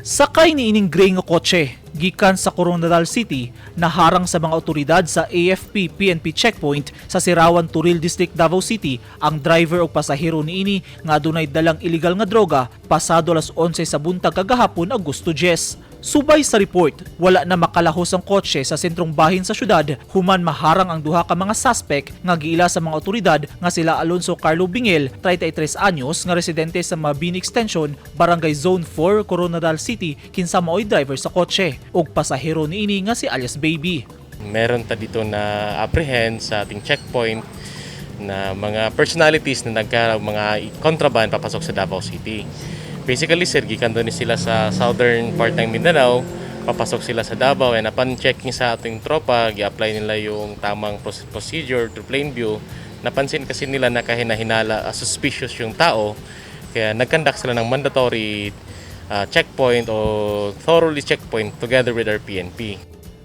Sakay ni ining gray nga kotse gikan sa Koronadal City, naharang sa mga otoridad sa AFP PNP checkpoint sa Sirawan, Toril District, Davao City ang driver ug pasahero niini nga adunay dalang illegal nga droga pasado alas 11 sa buntag kagahapon, Agosto 10. Subay sa report, wala na makalahos ang kotse sa sentrong bahin sa syudad human maharang ang duha ka mga suspect nga giila sa mga otoridad nga sila Alonso Carlo Bingel, 33 anyos, nga residente sa Mabini Extension, Barangay Zone 4, Koronadal City, kinsa maoy driver sa kotse, ug pasahero niini nga si alias Baby. Meron ta dito na apprehend sa ating checkpoint na mga personalities na nagka mga contraband papasok sa Davao City. Basically, sir, gikan doon sila sa southern part ng Mindanao, papasok sila sa Davao, and upon checking sa ating tropa, gi-apply nila yung tamang procedure to plain view. Napansin kasi nila na kahinahinala, suspicious yung tao, kaya nag-conduct sila ng mandatory checkpoint o thoroughly checkpoint together with our PNP.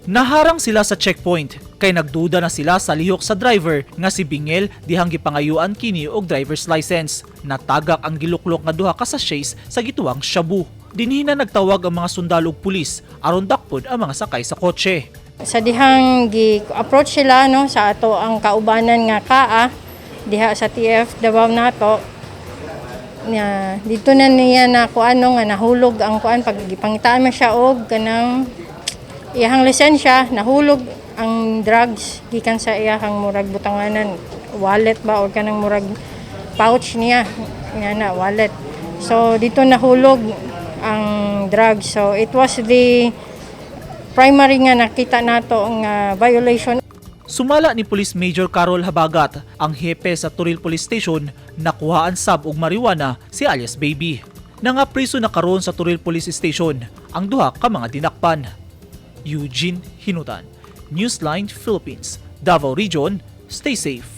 Naharang sila sa checkpoint kay nagduda na sila sa lihok sa driver nga si Bingel dihang gipangayuan kini og driver's license. Natagak ang giluklok nga duha ka sachets sa gituwang shabu. Dinhi na nagtawag ang mga sundalo ug pulis aron dakpon ang mga sakay sa kotse. Sa dihang gi-approach sila, no, sa ato ang kaubanan nga KAA diha sa TF Davao nato nya dito na niya na kuano nga nahulog ang kuan. Pag gipangitaan man siya og kanang iyahang lisensya, nahulog ang drugs gikan sa iyahang murag butanganan, wallet ba or kanang murag pouch niya nga na wallet. So dito nahulog ang drugs. So it was the primary nga nakita nato nga violation. Sumala ni Police Major Carol Habagat, ang hepe sa Toril Police Station, nakuhaan sab og marijuana si alias Baby. Nangapriso na karon sa Toril Police Station ang duha ka mga dinakpan. Eugene Hinutan, Newsline Philippines, Davao Region, stay safe.